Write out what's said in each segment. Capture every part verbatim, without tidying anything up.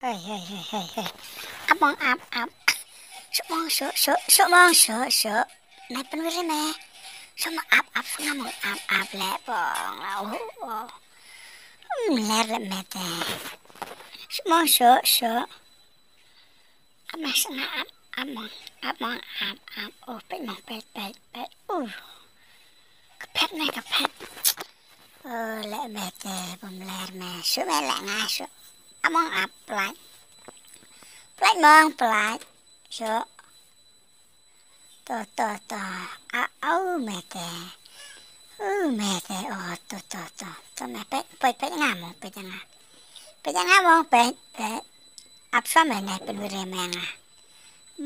Hei, hei, hei, hei, hei. Ap mong ap, ap. Shu mong shu, shu, shu mong shu, shu. Nai pynwir ïa me. Shu mong ap, ap, shu mong ap, ap, leh pong. Oh, oh. Hmm, ler leh me te. Shu mong shu, shu. Ap me shu nga ap, ap mong, ap mong, ap, ap. Oh, peit mong, peit, peit, peit. Uh. Ka phet ne, ka phet. Oh, leh me te, bym ler me. Shu me leh nga shu. Ap mong ap, pyllait. Pyllait mong, pyllait. Shu. To, to, to. A, au me te. U me te. Oh, to, to, to. To me peit, peit, peit nga mong, peit nga. Peit nga mong, peit, peit. Ap shuwa me ne, pynwir ïa me nga.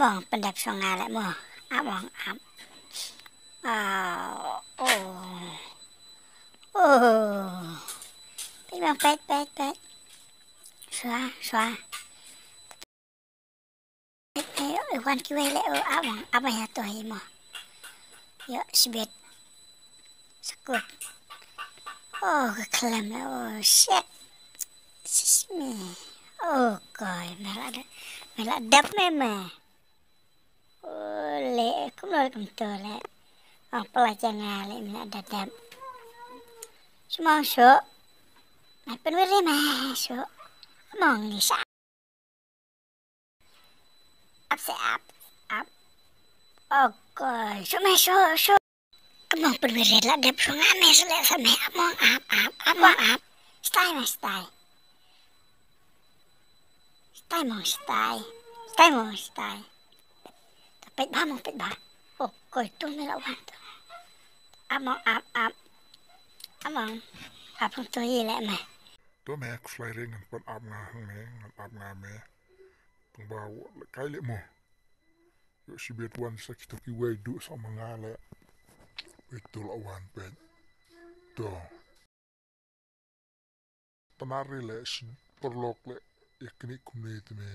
Mong, pyndep shuwa nga leh mo. Ap mong, ap. Ah, oh. Oh. Peit mong, peit, peit, peit. Shuwa, shuwa. Peit, peit, oh, wan kiwei leh, oh, ap mong, ap mong ïa to hi mo. Ïoh, shibit. Sakut. Oh, ka khlem leh, oh, shit. Sis me. Oh, koi, me la dep, me la dep me me. Oh, leh, kumno leh kumto leh. Ong pla janga leh, me la dep dep. Shu mong shu. Nai pynwir ïa me shu. Mong ni sa. Ap se ap, ap. Oh, koi. Shu me shu, shu. Ka mong pynwir ïa la dep shu nga me shu leh sa me. Ap mong ap, ap, ap mong ap. Stai me stai. Stai mong stai. Stai mong stai. Ta peit ba mong peit ba. Oh, koi tu me la wan tu. Ap mong ap, ap. Ap mong. Ap mong tu ïa leh me. To me khuslai re ngan pan ap nga hangne, ngan ap nga me. Tang ba wa leh kai leh mo. Ïoh shibit wan sa kito kiwei duh sa ma nga leh. Peit to la wan peit. To. Tang re leh shi paralok leh ïa kine kumne te me.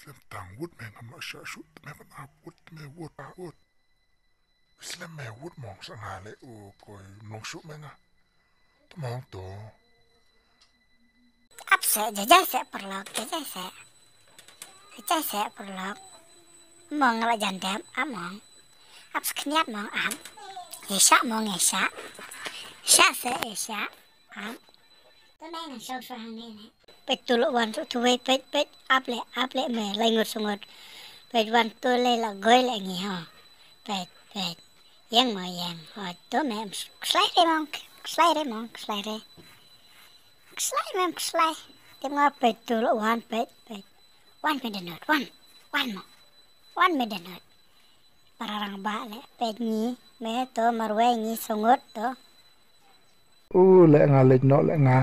Slem tang wut me ngam lah shah shuh te me ban ap wut te me wut ap wut. Slem me wut mong sa nga leh u koi mong shuh me nga. Te mong to. Ap se, jajai se paralok, jajai se. Jajai se paralok. Mong nga la jan dep, ap mong. Ap sa khyndiat mong ap. Ïa shah mong ïa shah. Shah se ïa shah. Ap. To me ngan shong shong hangne ne. Peit tu la wan tu tu wei peit peit ap leh ap leh me lai ngut sungut. Peit wan tu leh la goi leh ngi ho. Peit peit. Ïeng mo ïeng. Ho to me khuslai re mong khuslai re mong khuslai re. Khuslai mem khuslai. Te nga peit tu la wan peit peit. Wan me da nut wan. Wan mo. Wan me da nut. Para rangbah leh peit ngi me to marwei ngi sungut to. U leh nga leit noh leh nga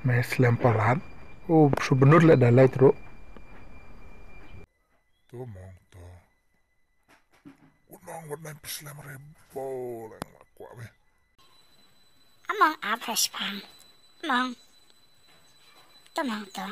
me slem palat. U shu bynut leh da leit ruh. To mong to. Wat nang wat nang pynslem re bo leh nga kwah me. Among ap ha shipang. Among. To mong to.